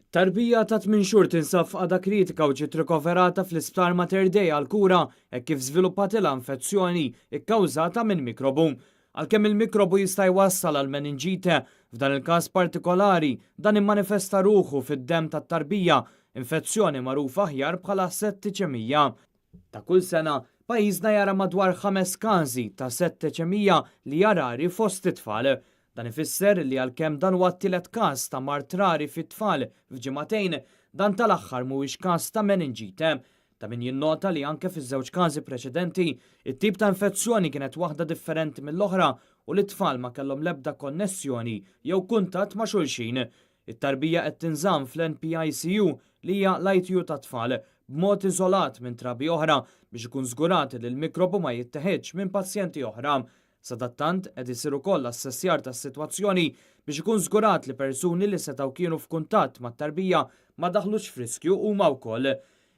Tarbija ta' 8 xhur tinsab f'qagħda kritika u ġiet rikoverata fl-Isptar Mater Dei għall-kura hekk kif żviluppatilha infezzjoni kkawżata minn mikrobu. Għalkemm il-mikrobu jista' jwassal għal meninġite, f'dan il-każ partikolari dan immanifesta ruħu fid-demm tat-tarbija, infezzjoni magħrufa aħjar bħala settiċemija. Ta' kull sena, pajjiżna jara madwar ħames każi ta' settiċemija li hija rari fost it-tfal. Dan ifisser li għalkemm dan huwa t-tielet każ ta' mard rari fit-tfal f'ġimagħtejn, dan tal-aħħar mhuwiex każ ta' meninġite. Ta' min jinnota li anke fiż-żewġ każi preċedenti, it-tip ta' infezzjoni kienet waħda differenti mill-oħra u li t-tfal ma kellhom l-ebda konnessjoni jew kuntatt ma' xulxin. It-tarbija qed tinżamm fl-NPICU li hija l-ITU tat-tfal b'mod iżolat minn trabi oħra biex ikun żgurat li l-mikrobu ma jitteħidx minn pazjenti oħra. Sadattant, qed isir ukoll assessjar tas-sitwazzjoni biex ikun żgurat li persuni li setgħu kienu f'kuntatt mat-tarbija ma daħlux f'riskju huma wkoll.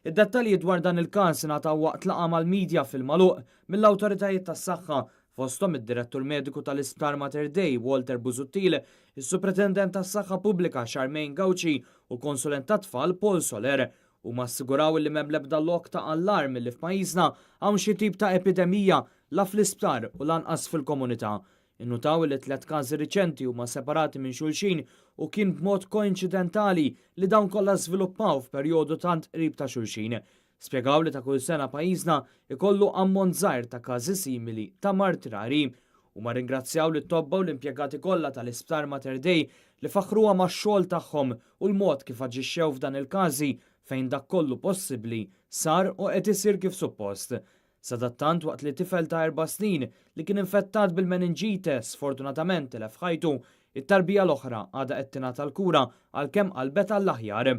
Id-dettalji dwar dan il-każ ingħataw waqt laqgħa mal-midja fil-magħluq mill-awtoritajiet tas-saħħa, fosthom id-Direttur Mediku tal-Isptar Mater Dei Walter Busuttil, is-Supretendent tas-Saħħa Pubblika Charmaine Gauci u l-Konsulent tat-Tfal Paul Soler. Huma assiguraw li m'hemm l-ebda lok ta' allarm li f'pajjiżna hawn xi tip ta' epidemija la fl-isptar u lanqas fil-komunità. Innutaw li tliet każi riċenti huma separati minn xulxin u kien b'mod koinċidentali li dawn kollha żviluppaw f'perjodu tant qrib ta' xulxin. Spjegaw li ta' kull sena pajjiżna ikollu ammont żgħir ta' każi simili ta' mard rari. Huma rringrazzjaw lit-tobba u l-impjegati kollha tal-Isptar Mater Dei li faħħruha max-xogħol tagħhom u l-mod kif aġixxew f'dan il-każi fejn dak kollu possibbli sar u qed isir kif suppost. Sadattant waqt li tifel ta' 4 snin li kien infettat bil-meninġite sfortunatament tilef ħajtu, it-tarbija l-oħra għadha qed tingħata l-kura għalkemm qalbet għall-aħjar.